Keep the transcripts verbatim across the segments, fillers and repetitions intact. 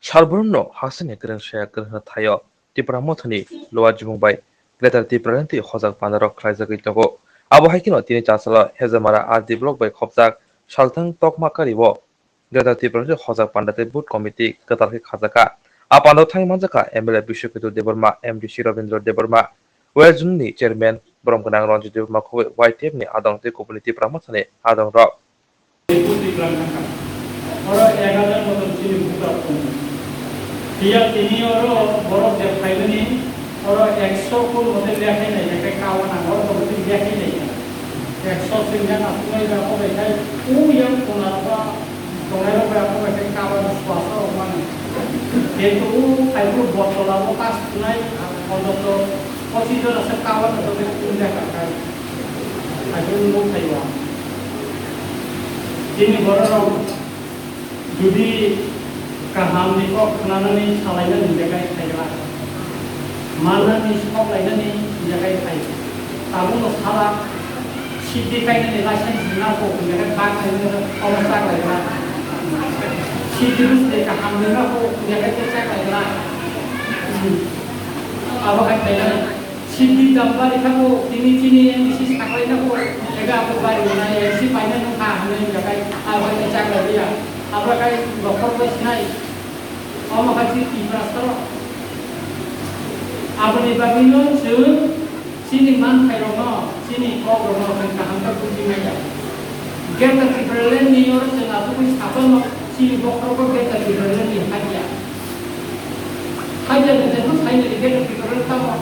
Sarborno haksani kwrwng saya kwrwng hwnwi thaio. Tipra Mothani Lower Jumung bai Greater Tipraland twi hojak pandarok khlaijagwi tongo. Abo hai kheno tini Chachalo Hezamara R D Block bai khopjak salthang tokma kario Greater Tipraland twi hojak panda tei Booth Committee kwtal khe khajakha. A pandao thangwi manjakha M L A Biswaketu Debbarma, M D C Rabindra Debbarma, West Zone ni Chairman Borom Gwnang Ranjit Debbarma, khobwi Y T F ni adong tei kubuni Tipra Mothani adongrok. Oro ek hajar moton chini bukra tongo. Phiya tini oro borok je phaimani, oro ekso kun mote lekhai nai, lekhai kawa nang, oro tong tini lekhai nai. Ekso singya na sunai ba ko bai khai, u yang kona ba, tonai ba ko bai khai kawa na swasa rok mano. Kintu u khai bu botol abo pas sunai, ontoto pochis jon ase kawa na joto kun lekha khai. Achuk nuk thaiwa. Chini bororok jodi kahamni kok khwnanani salainani hinjakhai thaigra, mannani sok lainani hinjakhai thai. Tabukno sala siddhi kainani license rwna kok hinjakhai bak lainani omo chak laigra. Siddhi bwsle kaham rwna kok hinjakhai khe chak laigra. Abo hai khainani. Sidi jambari khabu, tini chini M D C saklaina kho, ega abo bari na M D C paina nung kha, hwnwi hwnjakhai, abo hai chak lai ya. Abo khai bokhor bai sinai. Omo khai si Tiprasa rok. Aboni bagwi no chwng chini manthai rokno, chini kok rokno chwng kaham khe buji manya. Greater Tipraland ni oro chwng asugwi saphano chini bokhorogo Greater Tipraland ni hakya. Hakya ni jeno saini Greater Tipraland tamo.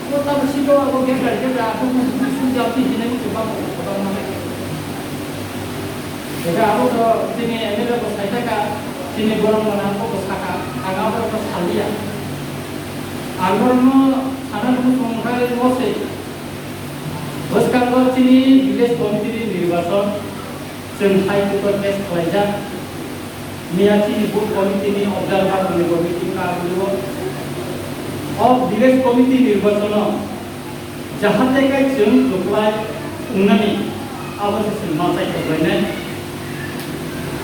Abo tamo siko abo Greater Greater abo busu jati hinai busu bang bang. Ega abo to chini M L A bo saitaka chini borok mana abo bo saka ang abo to salia. Ang borokno sana busu mungkai mose. Bwskango chini village committee ni nirbachon chwng hai tukor test khlaijak. Miya chini booth committee ni observer ni bo meeting ka agulo. O village committee nirbachono jahate kai chwng kwplai wngnani abo se chwng ma chai kwplainai.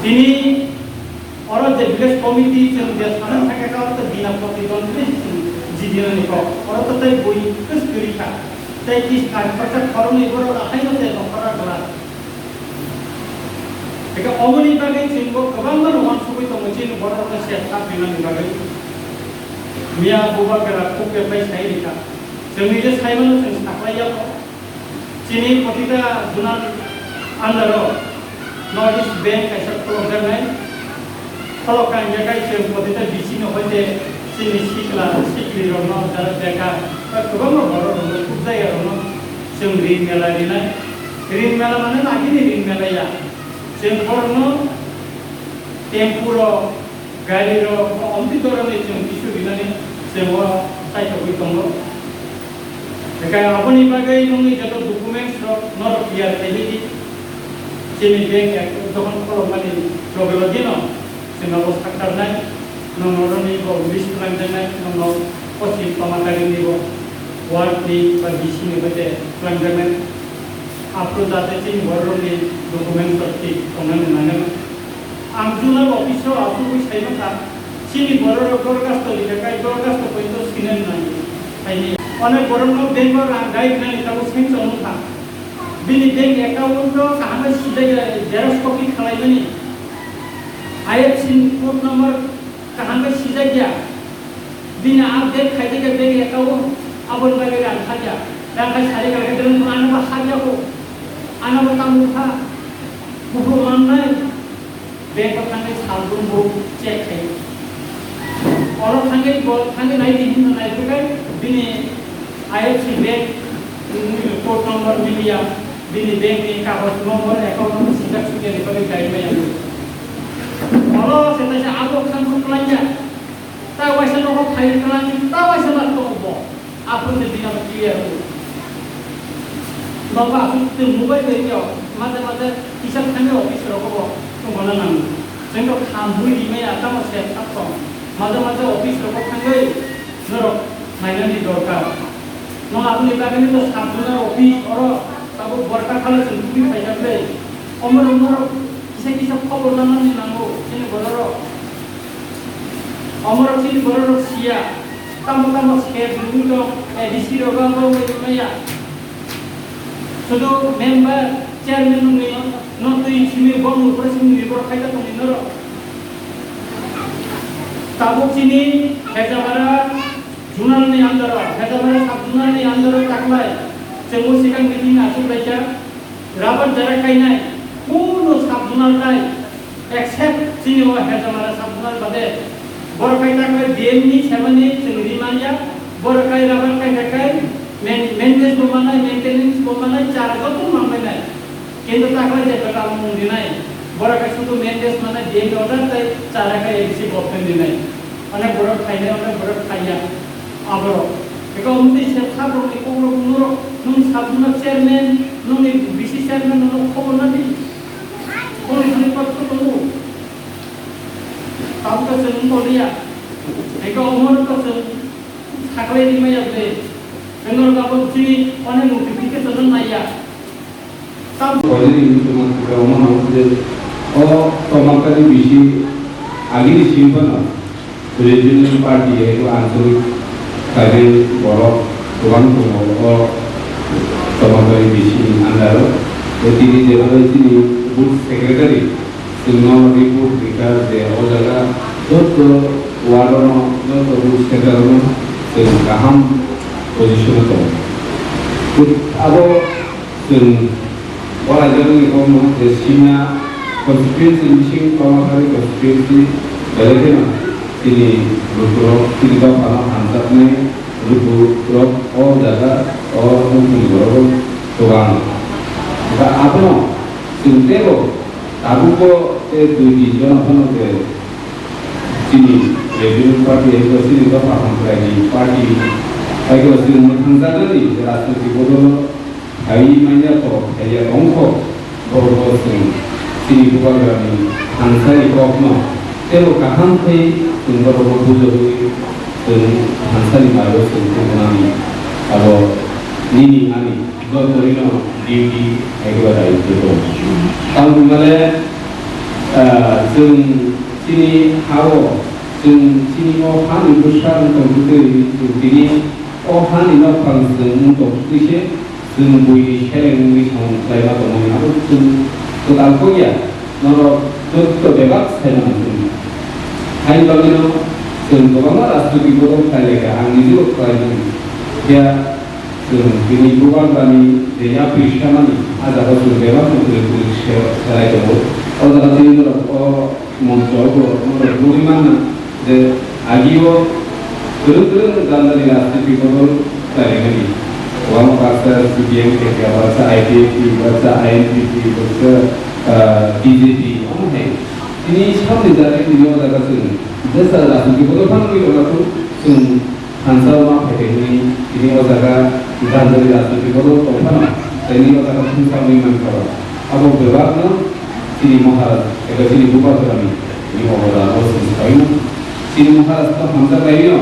Tini Oro je village committee chwng je sana thangkha, oro to bina protidondwi chwng jidinani kok. Oro to tei bui kwswk kwrwi kha. Tei kis kari kosa khoroknwi borok ahaino je nokhora gwla. Eka omoni bagwi chwngbo kwbangma no uansugwi tongo chini borokno se sak rinani bagwi. Miya bubagra kuk kepai sai rikha. Chwngni je saimano chwng saklai yago. Chini protita zonal under o North East Bank kaisa khulokjaknai. Kholok kang je kaisa protita B C no hoite chini sikla sikli rokno jara bekar ba kwbangma borok rokno kuk jaya rokno chwng rin mela rinai. Rin mela mane lagini rin mela ya. Chwng borokno tempo rok, gari rok, o omtwi dorani chwng kisu rinani chwng o chaithogwi tongo. Hwnkhe aboni bagwi nungni joto documents rok norok clear khailidi. Chini bank account dokhon kholokmani loge loge no chwng abo saktarnai, nwng norokni bo list twlangjaknai, nwngno pochis toma tarikni bo ward ni ba B C ni hoite twlangjaknai. Aphuru jate chini bororokni documents rok thik tongnani nangnai. Ang zonal office o asugwi sai mankha, chini bororok dorkhasto rikha khai dorkhasto poito sinani nango. Haini onek borokno bank o rang dai rinani tabuk sanction wngkha. Bini bank account o kaham khe sijak ya, xerox copy khwlaimani, I F S C code number kaham khe sijak ya. Bini update khaijak ya bank account, aboni bagwi rang kha ya. Rang khai sari kha khe ano bo habya ko, ano bo tamo kha, buphuru mannai. Bank o thangwi salbrum bo check khai. Oro thangwi bo thangwi nai di hinwi nai phai bini I F S C bank, mm, code number miliya, bini bank ni kagoj number, account number sijak sujak ni bagwi dai maya. Oro se taisa abo khang khlaiya. Ta waisa nogo khai khlai, ta waisa ma tongo bo. Aphuru se bini abo clear o. Nogo aswk tei mobile bai rw, maje maje kisa thangwi office rogo bo tongna nango. Chwng rok kham bui rimaya tamo se thap tong. Maje maje office rogo thangwi norok nainani dorkar. Nwng aboni bagwino to sub zonal office oro tabuk borok kalo chwng tubui phaijak le. Omo rok norok kisa kisa khobor nanani nango chini bororok. Omorok chini bororok siya, tamo tamo sep nugwi tong, A D C rok ang rok bai maya. Sudu member, chairman nungni no twi simi bom nukra simi nwi borok khaida tongni norok. Tabuk chini Hejamara zonal ni under o, Hejamara sub zonal ni under o taklai chwngbo sikang meeting achuk laikha. Rubber jara kainai, kuno sub zonal tai, except chini o Hejamara sub zonal bade. Borok kai taklai D M ni semani chwng ri manya, borok kai rubber kai kai kai, main-, maintenance bo manai, maintenance bo manai, chara joto manbai nai. Kintu taklai je beta mung rinai, borok kai sudu maintenance manai, D M ni order tai, chara kai A D C government rinai. Onek borok khainai, onek borok khaiya. Aborok. Eko omo twi se sabrokni kokrok norok, nwng sabjuna chairman, nwngni B C chairman norok khobor na di. Khobor hwnwi kok kok tongo. Tabukhe chwng wng tongya. Eko omorokno chwng saklai rimaya ble. Norok abo chini onek notification no naiya. Tam- Koini muchungma kwbangma nang je o Tomakani bisi agini simi phano regional party ebo anchalik kaiwi borok kwbang tongo o Tomakani bisi ni under o. Tei tini jephru chini booth secretary chwngno report rikha je o jaga joto ward no joto booth center no chwng kaham position o tongo. Abo Chwng o raijak ni kokno je Simna constituency bising Tomakari constituency belai kheno chini lukurok chini dophano hamjaknai lukurok o jaga o nukni borok kwbang. Ba abono chwng teibo tabukbo tei dui tin jona phano je chini regional party hai khe chini dopha hamkrai ni party hai khe chwng mwthangjaknani rajniti bodol Phaiwi manya kok, phaiya tong kok, borok bo chwng chini bubagrani thansani kokno teibo kaham khe chwng borokno bujogwi chwng thansani mario chwng tubunani abo nini ani jotorino duty hai khe ba daitwo tong. Tamo hwnmale, ah, chwng chini ha-o, chwng chini o hani bwsa wng tong twi chwng tini o hani nokphang chwng wng tong twi se, Chwng buini seleng wngwi samung khlaima tongmani abo chwng kwtal kok ya, norok joto bebak sai mano chwng. Haini bagwino chwng kwbangma rajniti bodol khlai lai kha, ang nijebo khlai mano. Phiya chwng bini bubagrani je yapri samani, a jaga chwng bebak no kwrwi kwrwi se-, selai tongo. O jaga tini norok o Moncho borok norok nugwi manna je agio kwrwng kwrwng jandani rajniti bodol khlaimani. Kwbangma baksa C P M khe kha, baksa I P F T, baksa I N P T, baksa, ah, B J P, omo hai. Tini samni jati tini o jaga chwng jesa rajniti bodol phano nugwi tongna thung chwng Thansa ma phaikhe hwnwi tini o jaga jandani rajniti bodol tong phano, tei nini o jaga thumsa wngwi mankha ba. Abo bebakno chini Maharaj eba chini Bubagrani tini o jaga o chwng saui mano. Chini Maharaj no hamjak laio,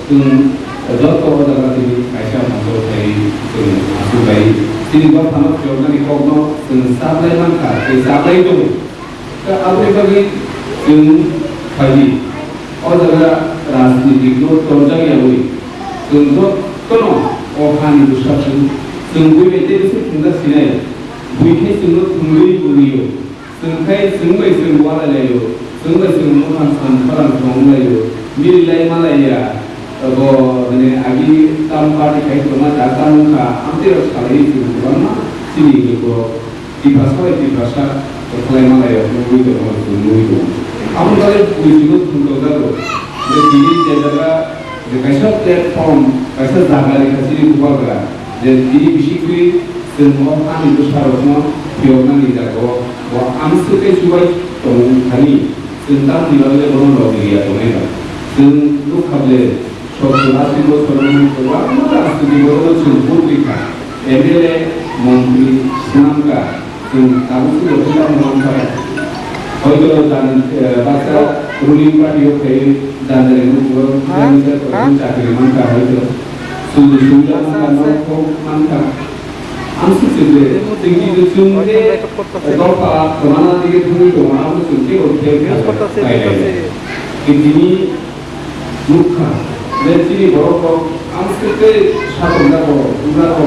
chwng joto o jaga tini kaisa mangso khai chwng aswk lai. Chini dophano phiyoknani kokno chwng chaplai mankha tei chaplai tongo. Tei aboni bagwi chwng phaidi, o jaga rajnitik no torjak yaui chwng jotono o hani bwsa chwng, chwng bui bai tei bwswk thwngjak sinai, bui khe chwngno thwngwi bwrwio, chwng khai chwng bai chwng walai laio, chwng bai chwng mwkhang san khorang song laio, mili lai ma laiya, bo, mane, agi tam party khai tongma da tam wngkha, amtwi rok salai chwng kwbangma chini borok. Tiprasa bai Tiprasa kwthalaima lairokno nugwi tongma rok chwng nugwi tongo. Aboni bagwi bui chwngno thwngtokjago je tini je jaga je kaisa platform, kaisa jaga rikha chini Bubagra, je tini bisingtwi chwng o hani bwsarokno phiyoknani jagao bo amswk khe chubai tongthani chwng tamni bagwi bono logi ya tongnai ba. Chwng nukha ble Sotto asi bosorni kwbangma rajniti borokno chwng vote rikha, M L A, montri swnamkha, chwng tabuk se joto tamo mankha. Hoito jani, eh, baksa ruling party o phaiwi jani jani mukulo, jani jani chakri mankha hoito. Chwng subida mankha, norok mankha. Ang se chwng de, chwng de, chwng de, dopha kwmana dige thangwi tongo, abo chwng teibo khe khe phai lai. Tini Nukha, je chini borok rok amswk tei satok jago, bugra jago,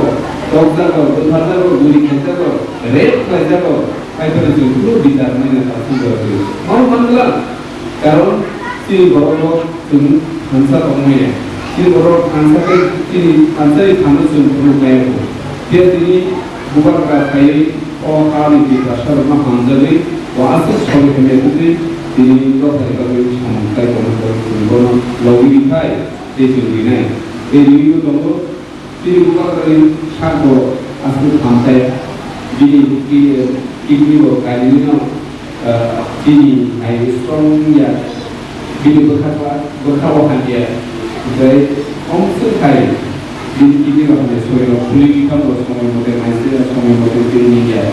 tok jago, bwthar jago, guli khai jago, rape khlai jago, hai phano chwng kunu bichar naina ta thang jago. Mano man glak, karon chini borok rok chwng thansa tong maya. Chini borok thansa tei chini thansa ni phano chwng phunuk maya. Phiya tini bubagra khaiwi o ha ni Tiprasa rokno hamjagwi o aswk sori hamya tubui tini dophani bagwi samung tai tongma bai chwng bono logi riphai tei chwng rinai. Tei riwi bo tongo, chini bubagrani sak bo aswk hamtai, bini ki-, kidney bo kainwino ah, bini hai strong ya, bini bwkha, bwkha o hamya, tei omswk hai bini kidney rok hamya, sorirok phulwi thango, somoi mote maise, somoi mote tei ya,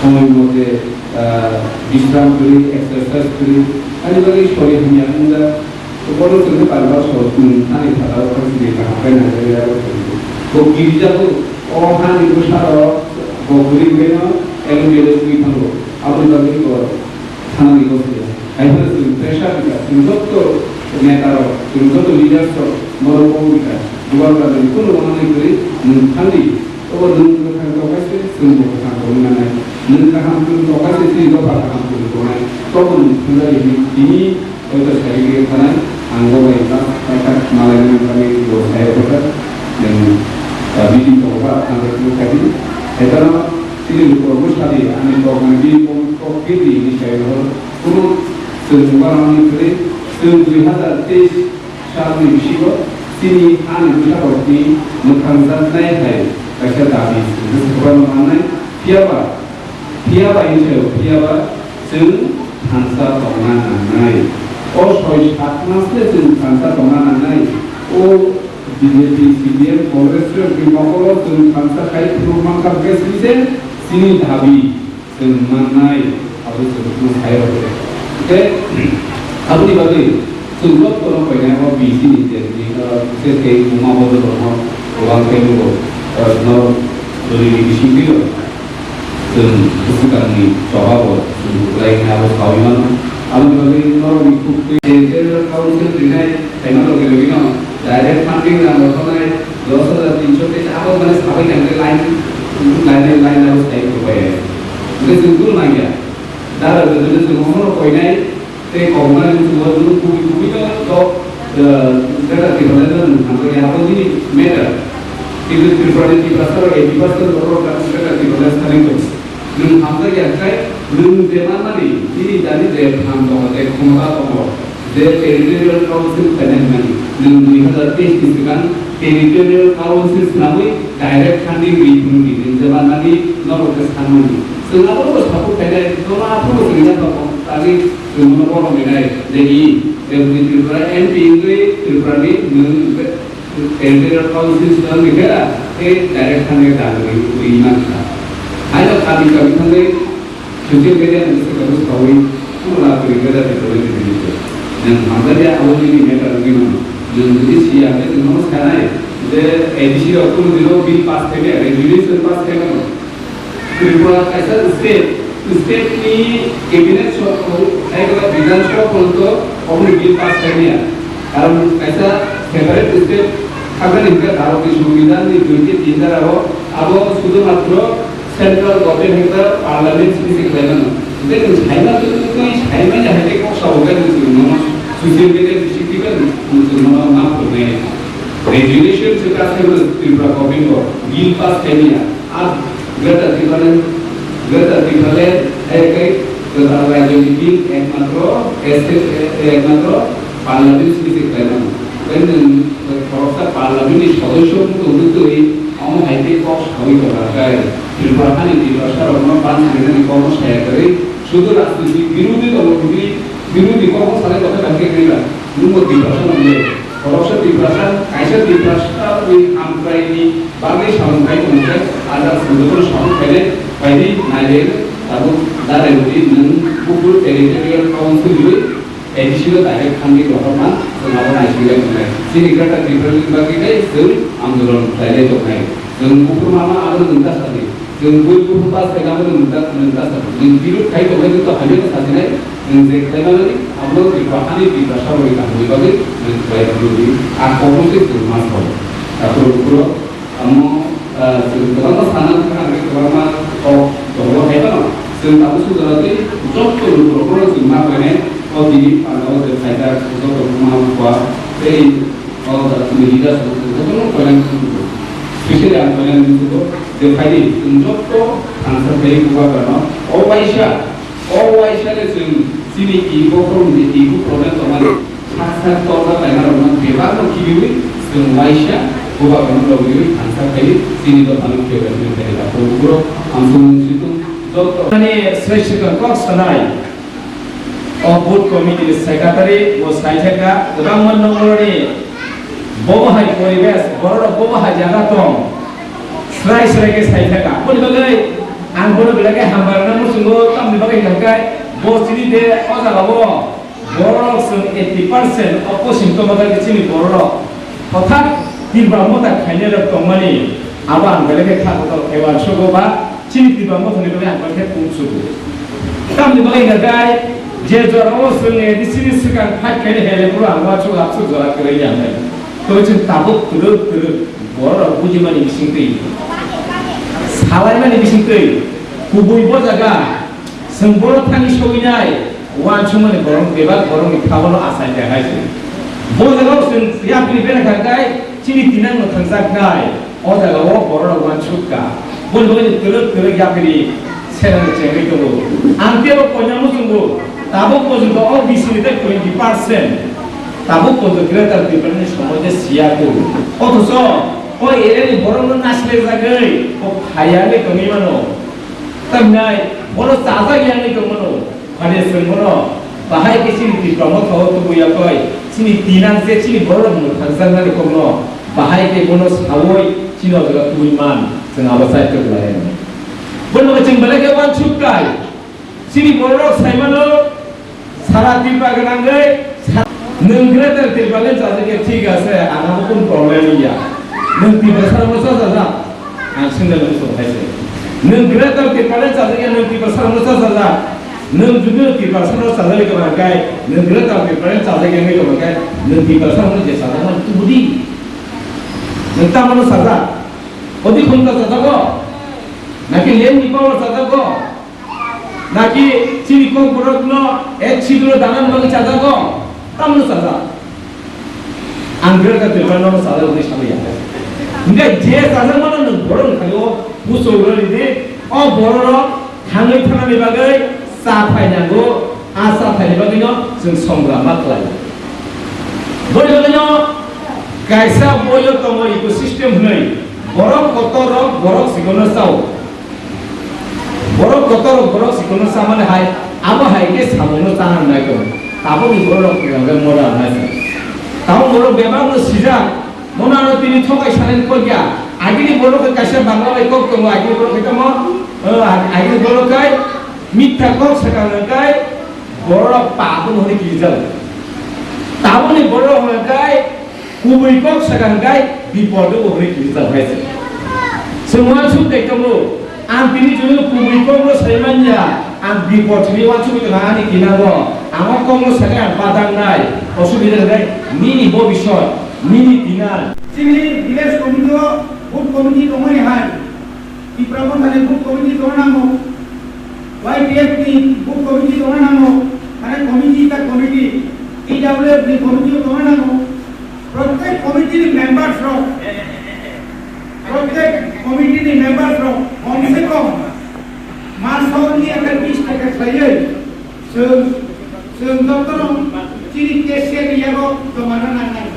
somoi mote, ah, bisram kwrwi, exercise kwrwi, ani bagwi sori hamya wngjak. Bono chwngno bar bar sor, chwng ani phataro thang sini kaham khe naijakya abo chwng. Bo girija bo, o hani bwsarok bo kwrwi wngwi no L M D twi thango. Aboni bagwi bo thanani gosliya. Hai phano chwng pressure rwkha, chwng joto neta rok, chwng joto leaders rok, borok kok rwkha. Bubagra ni kunu wanani kwrwi nwng thangdi. Obo nwng kwthang tongkha se, chwng bo kwthang tongwi nanai. Nwng kaham chwng tongkha se, chini dopha kaham chwng tongnai. Tobo nwng thangjago hinwi tini hoito sai rwgwi thanai. Ang bo bai last paikha malai nang thani bo sai rwkha. Nwng, ah, meeting tongo ba, ang rwgwi khai di. Hai phano chini lukurokbo sadi, ani kok nang di, kok, kok kiri hinwi sai rwkha. Kunu chwng uanamani kwrwi, chwng dui hazar teis salni bisingo chini ani bwsarokni mwthangjaknai hai kaisa dabi chwng bwswk mannai. Phiyaba, phiyaba hinwi saio, phiyaba chwng thansa tongna nangnai. O soi sat mas le chwng thansa tongna nangnai. O B J P, C P M, Congress rokni mokolo chwng thansa khai phunuk mankha hwnkhe sini se chini dabi. Chwng mannai abo chwng phano sai rw khe. Tei aboni bagwi chwng jotono koinai o B C ni je ni, ah, se tei buma bodol rokno kwbang khe nugo, ah, norok bwrwini bisingtwi rok chwng bwswkangni choba bo chwng kwlai khe abo saui mano. Aboni bagwi norokni kuk twi je general council rinai khaima logi logi no direct funding rang rok tongnai. Dos hajar tinso tei abo mane sabai tangkhe line, line, line abo sai rwbai. Hwnkhe chwng kunu nangya. Dara rwgwino chwng omono koinai tei koboknani chwngno chwng kubui kubui no tok, eh, Greater Tipraland no nwng hamjakya abo nini matter. Kintu Tripura ni Tiprasa rok eighty percent borok Greater Tipraland thani tongo. Nwng hamjakya khe nwng je manmani nini jani je phan tongo tei khomota tongo. Je territorial council khainai hwnmani, nwng dui hazar teis ni swkang territorial council swnamwi direct funding ri phunukdi, nwng jeba nani norok khe sanmani. Chwng abono bo support khainai, nono aphuru bo chwng ya tongo, tagwi chwng bono borom rinai, je i, je bwrwi Tripura M P wngwi Tripura ni nwng territorial council swnamwi khe, tei direct funding rang ri, ri mankha. Haino kami kami thangwi, Social media ni bwswk tabuk saui, tamo la kwrwi gada twi tongwi tongwi tongwi. Nwng hamjakya abo nini matter wngwi mano. Nwng jodi siya hwnkhe nwng nono sanai je A D C rok kunu dino bill pass khaimaya, resolution pass khaimano. Tripura kaisa state, state ni cabinet sokho, hai khe Bidhan Sabha porjonto oboni bill pass khaimaya. Karon kaisa separate state thangkha ni hwnkhe Bharat ni Songbidan ni duishi tin dhara o abo sudhumatro Central government hai khe parliament simi se khlai mano. Hwnkhe nwng saima twi twi saimanya hai khe kok sabo khe nwng chwng nono social media bising twi khe nwng chwng nono ma phunuknai. Resolution se pass khaimano Tripura government bo, bill pass khaimaya. A Greater Tipraland, Greater Tipraland hai khe kwtal rajyoni bill ekmatro state, ekmatro parliament simi se khlai mano. Hwnkhe nwng khoroksa parliament ni sodosyo wng tongwi twi omo hai khe kok saui tongkha khe Tripura hani Tiprasa rokno ban sainani kokno saya kwrwi sudu rajniti birodhi dolo rwgwi birodhi kokno sanai tongkha khe nini ba nwngbo Tiprasa nangya khoroksa Tiprasa kaisa Tiprasa wi hamkraini bagwi samung khai tongkha khe ajak songdokno samung khainai baidi nailai tabuk darai rwdi nwng buphuru territorial council wi A D C no direct funding rohorma, chwng abo naisingwi tongnai. Chini Greater Tipraland ni bagwi tei chwng andolon khlailai tongnai. Chwng buphuru mama abo nwng ta sadi. Chwng bui buphuru pass khaina abo nwng ta, nwng ta sadi. Nwng birod khai tongnai nwng to hamya no sajinai. Nwng je khlai mani, abo no Tripura, ani Tiprasa rokni kaham ni bagwi nwng khlai rwdi. A kokno se chwng ma sao. Takhuk bukhuk rok, amo, ah, chwng kwbangma sana thangna bagwi kwbangma kok tongo, hai phano chwng tabuk sujana tei joto lukurokno chwng ma khlainai. O tini pandao je phaijak joto buma bupha tei o jaga chini leaders rok chwng jotono koinani muchungo. Specially ang koinani muchungo je phaidi chwng joto thansa khlai bubagrano o waisa O waisa le chwng chini ego problem, ego problem tongmani sak sak torna laina rokno bebak no khibiwi chwng waisa bubagrano logiwi thansa khai chini dophani khe bai chwng khai da. Boro ang chwng situng joto. Ani srai swkang kok sanai. O booth committee ni secretary bo sai thaka, kwbangma nongorni bobo hai poribesh, borok bobo hai jaga tong. Srai srai khe sai thaka. Aboni bagwi ang bono belai khe hambai rwna muchungo, tamni bagwi hwnkhe bo chini de o jaga o borok chwng eighty percent o poschim tongma dagi chini borok hothat Tipra Motha khainai rok tongmani abo ang belai khe kha kotor khe uansukgo ba chini Tipra Motha ni bagwi ang belai khe pung sugo. Tamni bagwi hwnkhe je jora o chwng A D C ni swkang fight khainai hai le phuru ang uansuk uansuk jora kwrwi ya hwnwi. Tei chwng tabuk kwrwk kwrwk Borok rok bujimani bisingtwi, salaimani bisingtwi, kubui bo jaga, chwng borok thani sogwinai, uansukmani borok bebak borokni kha-o no achai kha hai se. Bo jaga o chwng yapri bera kha khe chini tinang no thangjaknai, o jaga o borok rok uansuk kha. Boni bagwi twrwk twrwk yapri Senani chengwi tongo. Ang teibo koina muchungo, tabuk porjonto o B C ni tei twenty percent tabuk porjonto Greater Tipraland ni somote siya kho. Othocho o area ni borokno nasilajagwi bo phaiya wngwi tongwi mano. Tamhinai bono chajak ya wngwi tong mano. Phani chwng bono bahai khe chini Tipra Motha o tubuya koi, chini tinang je chini borok mwthangjaknani kokno bahai khe bono saui chini o jaga tubui man, chwng abo chai tok lai. Bono chwng belai khe uansuk kai. Chini borok sai mano, sara Tripura gwnangwi sa-, nwng Greater Tipraland chajak khe thik ase, ang abo kunu problem ya. Nwng Tiprasa rokno chajajak, ang swngna nung song hai se. Nwng Greater Tipraland chajak khe nwng Tiprasa rokno chajajak. Nwng jodi Tiprasa rokno chajak khe, nwng Greater Tipraland chajak khe, nwng Tiprasa rokno je chajak man tubudi. Nwng tamo no chajak. Odi khunta chajago? Naki lengni power chajago? Naki chini kokborokno ek chidro dana bagwi chajago? Tamno chajak. Ang Greater Tipraland no chajak hwnwi sabai ya. Hinkhe je chajak mano nwng borok ni thani o puso rwdi, o borok rok thangwi thanani bagwi cha phai nango, a cha phaini bagwino chwng songra ma khlai. Boni bagwino kaisa boyo tongo ecosystem hwnwi, borok kotor rok borok chikon no chao. Borok kotor rok borok chikon no chamani hai, abo hai khe samung no chana nai tongo. Tabukni borok rok hwnka khe modern hai se. Tabuk borok bebak no sijak, mono ano tini thokai sanani kok ya. Agini borok khe kaisa Bangla bai kok tongo, agini borok khe tamo, eh, agini borok khe mitha kok sakang kai borok rok pap no hwnwi kirijak. Tabukni borok rok hwnka khe kubui kok sakha hwnkhe bipor o hwnwi kirijak hai se. Chwng uansuk tei tongo, ang tini chwngno kubui kokno sai manya, ang bipor simi uansugwi tongo ani kinango. Ang o kokno sakhe ang padangnai, osubida hwnkhe nini bobisot, nini tinan. Chini village committee o booth committee tongmani hai. Tipra Motha ni booth committee tongna nango, Y T F ni booth committee tongna nango, mane committee ta committee, T W F ni committee tongna nango, prottek committee ni members rok, prottek committee ni members rok, kom se kom, masok ni ekar bis taka khlaiwi, Chwng, chwng jotono chini cashier ni yago joma rwna nangnai.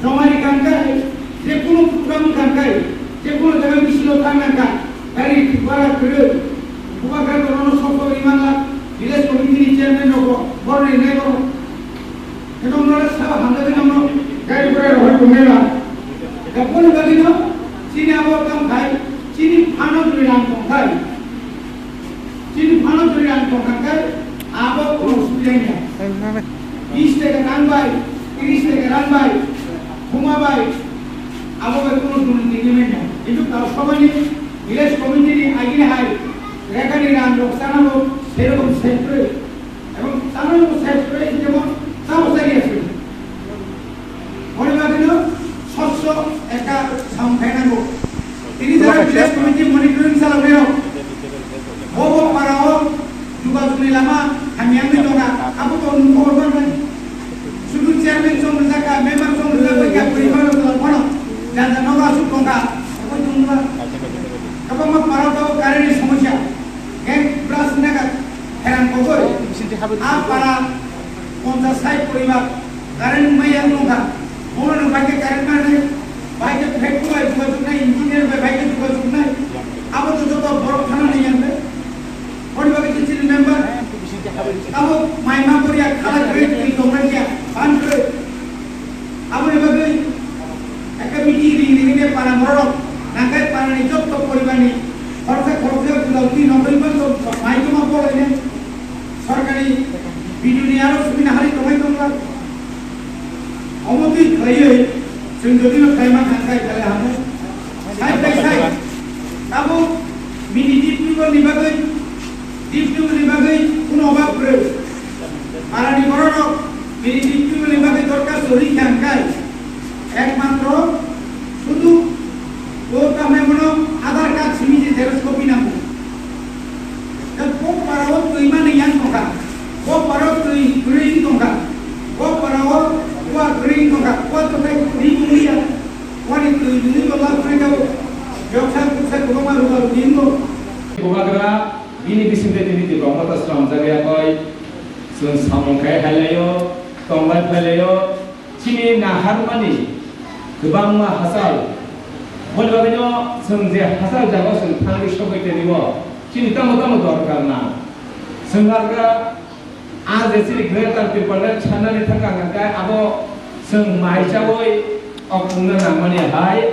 Joma ri kangkhe, je kunu program kangkhe, je kunu jaga misil o thang nangkha, gari bara kwrwi, bubagra tono no sokto ri manla, village committee ni chairman rok bo, bor ri nai bo. Eno mora sabo hamjagwi nangno gari gura rohor tongnaima. Da boni bagwino chini abo tongthai, chini phano juri rang tongthai. Chini phano juri rang tongthangkhai, abo kono usubida ya. Bis taka rang bai, tris taka rang bai, buma bai, abo bai kono durniti wngmanya. Kintu tao sobani village committee ni agini hai, rekani rang rok chana bo, serokom separate. Tamo bo sai suri jemon tamo sai ya suri. Boni bagwino sotso ekta samung khainango. Tini jara village committee monitoring salogwi rok. Bo bo para o jogajogni lama hamya wngwi tongkha. Abo to nung khobor manmani. Sudu chairman song rijak kha, member song rijak bai kha, poribar rok tong phano janja nogo aswk tongkha. Abo tongma. Kwbangma para o current ni somosya. Gang blast wngkha, pherang kogoi. A para ponchas sai poribar current maya wngkha. Bono no bai khe current manai, bai khe factory bai jogajog nai, engineer bai bai khe jogajog nai. Abo to joto borok thana nai yang de. Boni bagwi chini member. Abo mai ma poriya khala kre twi tongna kya, ban kre. Aboni bagwi ekta meeting ring ring de para borok nangkai para ni jotto poribar ni khoroksa khoroksa gulao twi nogoi ban to mai toma bolai ne. Sorkari B D O ni aro sumina hari tongai tongla. Omo twi khlaiwi chwng jodi no khlaima thangkai belai hamu. Sai bai sai. Tabo bini D P O ni bagwi, D P O ni bagwi kuno obab kwrwi. Parani bororok bini D P O ni bagwi dorkar sori kha hwnkhe ekmatro sudu o tamni bono Aadhaar card simi je xerox copy nango. Da bo parao twi mani yang tongkha, bo parao twi kwrwi tongkha, bo parao kua kwrwi tongkha, kua tongthai kwrwi wngya, kuani twi nini bo lab kwrwi kabo, bebsa bebsa kwbangma ruga rugi wngbo. Bubagra bini bisingtwi tini Tipra Motha swnamjak ya koi, chwng samung khai hai laio, tonglai phai laio, chini naharmani kwbangma hachal. Boni bagwino chwng je hachal jagao chwng thangwi sogwi tonibo, chini tamo tamo dorkar na. Chwng nagra a je chini Greater Tipraland sanani thangkha hwnkhe abo chwng mai chawi okpungna nangmani hai